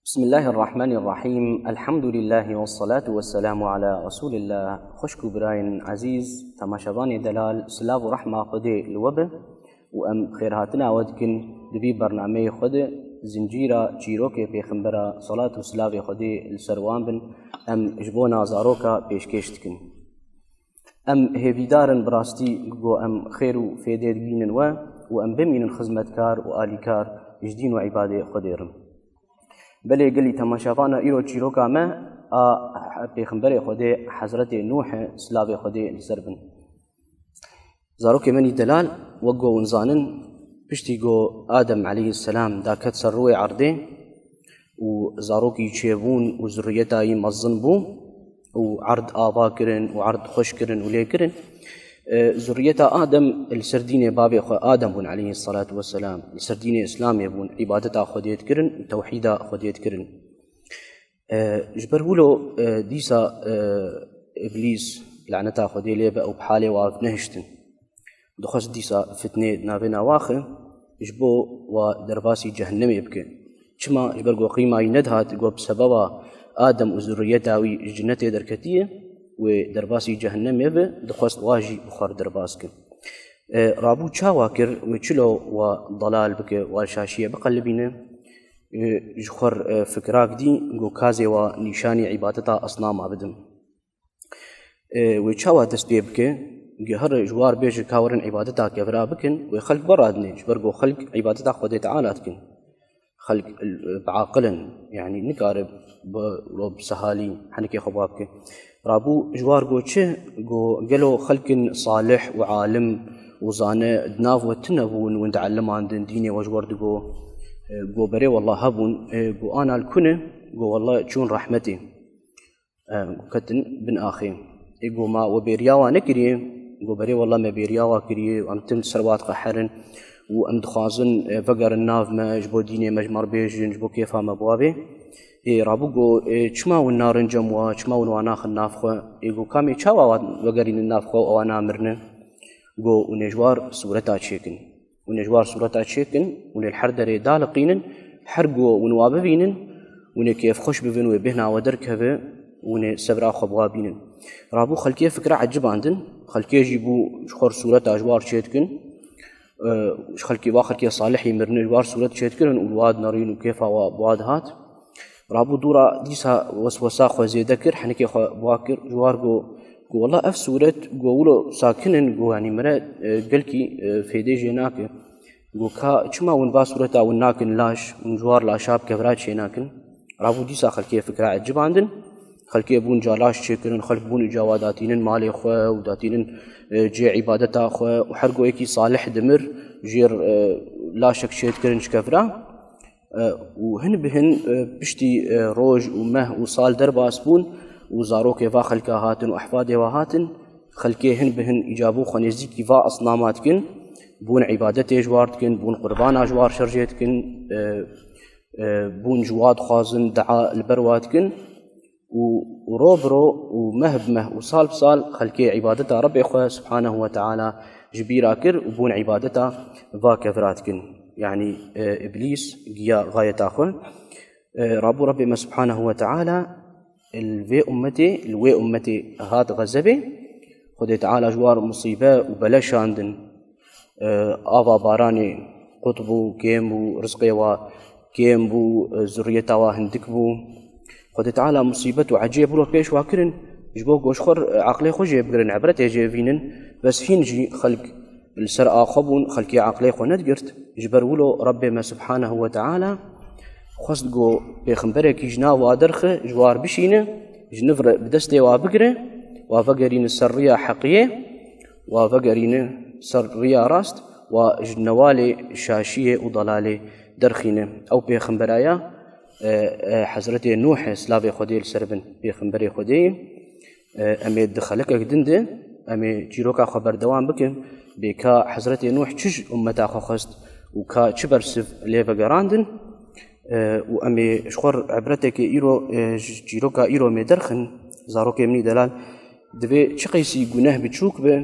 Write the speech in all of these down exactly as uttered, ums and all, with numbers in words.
بسم الله الرحمن الرحيم. الحمد لله والصلاة والسلام على رسول الله. Xwişk û birayên ezîz, temaşevanê delal, silav û rehma Xwedê li we be û em xêrhatina we dikin di vî bernameyê xwe de, zincîra çîrokê pêxembera, salat û silavê Xwedê li ser wan bin, em ji bona zaroka pêşkêş dikin. Em hêvîdar in bi rastî ku em xêr û fêdê dibînin we û em bimînin xizmetkar û alîkar ji dîn û îbadê Xwedê re. Belê gelî temaşevana îro çîroka me a pêxemberê Xwedê Hezretê Nûh e, silavê Xwedê li ser bin. Zarokê min î delal, wek ku hûn zanin, piştî ku Adem aleyhisselam daket ser rûyê erdê û zarokî çêbûn û zurriyeta yî mezin bû û erd ava kirin û erd xweş kirin û lê kirin, e, zurriyeta Adem li ser dînê bavê xwe Adem bûn aleyhisselatu vesselam, li ser dînê Îslamê bûn, îbadeta Xwedê dikirin û tewhîda Xwedê dikirin. E, ji ber wilo, e, dîsa, e, Îblîs, laneta Xwedê lê be, ew bi halê wa nehiştin. Dixwest dîsa fitnê di navê nawaxe, ji bo wa derbasî cehennemê bike. Çima? Ji ber ku qîma wî nedihat, ku bi sebeba Adem û zurriyeta wî ji cinetê derketiye, wê derbasî cehennemê be, dixwest wa jî bi xwe re derbas ke. E, rabû çawa kir, wê çilo wa delal bike, wa li şaşiyê biqelibîne? E, ji xwe re, e, fikrak dî, ku kazê wa nîşanî îbadeta esnama bidim. E, wê çawa dest pê bike? Ge here ji war bêje ka werin îbadeta kevira bikin, wê xelk veradine, ji ber ku xelk îbadeta Xwedê Teala dikin. Xelk, e, bi aqil in, yanî nikare bi, bi sehalî henekê xwe ba bike. Rabû ji war got çi? Got gelo xelkin salih û alim û zane di nav we tune bûn, win diellimandin, dînê we ji wer digot. E, got berê wallah hebûn, e, got ana li ku ne? Got wallah çûn rehmetê. E, got ketin bin axê. Ê, got ma we bêriya wa nekiriye? Got berê wallah me bêriya wa kiriye, em tim ser wa diqeherin û em dixwazin, e, vegerin nav me, ji bo dînê me ji me re bêjin, ji bo kêfa me bi wa bê. Ê, rabû got, e, çima hûn narin cem wa, çima hûn wa naxin nav xwe? Ê, got kamê çawa wa vegerînin nav xwe û ewa namirine? Got hûn ê ji war sûreta çêkin. Hûn ê ji war sûreta çêkin, hûn ê li her derê daliqînin, her ku hûn wa bibînin, hûn ê kêfxweş bibin, wê bêhna we derkeve, hûn ê sebra xwe bi wa bînin. Rabû xelkê fikra ecibandin, xelkê jî bû ji xwe re sûreta ji war çêdikin, e, ji xelkê va xelkê salihî mirine ji war sûret çêdikirin û li wa dinerîn û kêfa wa bi wa dihat. Rabû dûra dîsa weswesa xwe zêde kir, henekê xwe bi wa kir, ji war got, got, "Wela ev sûret, got, wilo sakin in, got, yanî mire, e, gelkî, e, fêdê jê nake." Got, "Ka çima hûn va sûreta hûn nakin laş, hûn ji war laşa bi kevira çê nakin?" Rabû dîsa xelkê fikra ecibandin. Xelkê bûn ca laş çêkirin, xelk bûn îca wa datînin malê xwe û datînin, e, cê îbadeta xwe û her got yekî salih dimir, jêr, e, laşek çêdikirin ji kevira. E, û hin bi hin, e, piştî, e, roj û meh û sal derbas bûn û zarokê va xelka hatin û ehfadê wa hatin, xelkê hin bi hin îcabû xwe nêzîkî va esnama dikin, bûn îbadetê ji war dikin, bûn qurbana ji war şerjê dikin, e, e, bûn ji wa dixwazin, dua li ber wa dikin. Û, û ro bi ro û meh bi meh û sal bi sal xelkê îbadeta Rebbê xwe Subhanehu we Teala ji bîra kir û bûn îbadeta va kevira dikin. Yanî, e, Îblîs giya gayeta xwe. E, rabû Rebbê me Subhanehu we Teala li vê ummetê, li wê ummetê hat xezebê. Xwedê Teala ji war musîbe û bele şandin. E, ava baranê qut bû, kêm bû, rizqê wa kêm bû, e, zurriyeta wa hindik bû. Xwedê Teala musîbet û ecêb wilo pêş wa kirin, ji bo ku ji xwe re, e, aqlê xwe jê bigirin, ibretê jê bînin, bes hîn jî xelk li ser a xwe bûn, xelkê aqlê xwe nedigirt. Ji ber wilo Rebbê me Subhanehu we Teala xwest ku pêxemberekî ji nav wa derxe, ji war bişîne, ji niv re bi destê wa bigire, wa vegerîne ser riya heqiyê, wa vegerîne ser riya rast, wa ji newalê şaşiyê û delalê derxîne. Ew pêxemberaya, e, e, Hezretê Nûh e, silavê Xwedê li ser bin, pêxemberê Xwedê ye. E, em ê di xelekek din de, em ê çîroka xwe berdewam bikin, bê ka Hezretê Nûh çi ji ummeta xwe xwest û ka çi bersiv lê vegerandin. E, û em ê ji xwe re ibretekê îro, e, ji çîroka îro mê derxin, zarokê min î delal, divê çi qeysî guneh biçûk be,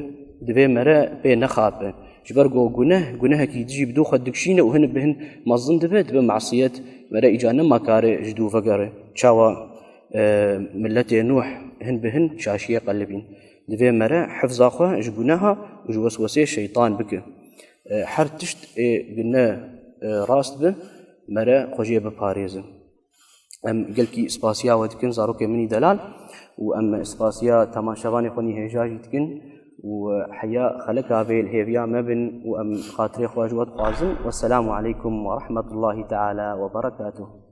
divê mere pê nexape. Ji ber ku guneh, gunehekî dijî bi dû xwe dikişîne û hin bi hin mezin dibe, dibe masiyet, Mere îca nema kare ji dû vegere. Çawa e, miletê Nûh hin bi hin şaşiyê qelibîn. Divê mere hifza xwe ji guneha û ji weswesê şeytan bike. E, her tişt ê gine e, rast bi, mere xwe jê biparêzin. Em gelkî spasiya we dikin, zarokê min î delal, û em spasiya temaşevanê xwe nî hêja jî dikin, û heya xeleka vê li hêviya me bin, û em xatirê xwe ji we dixwazin. Wesselamu aleykum we rahmetullahi teala we berekatuh.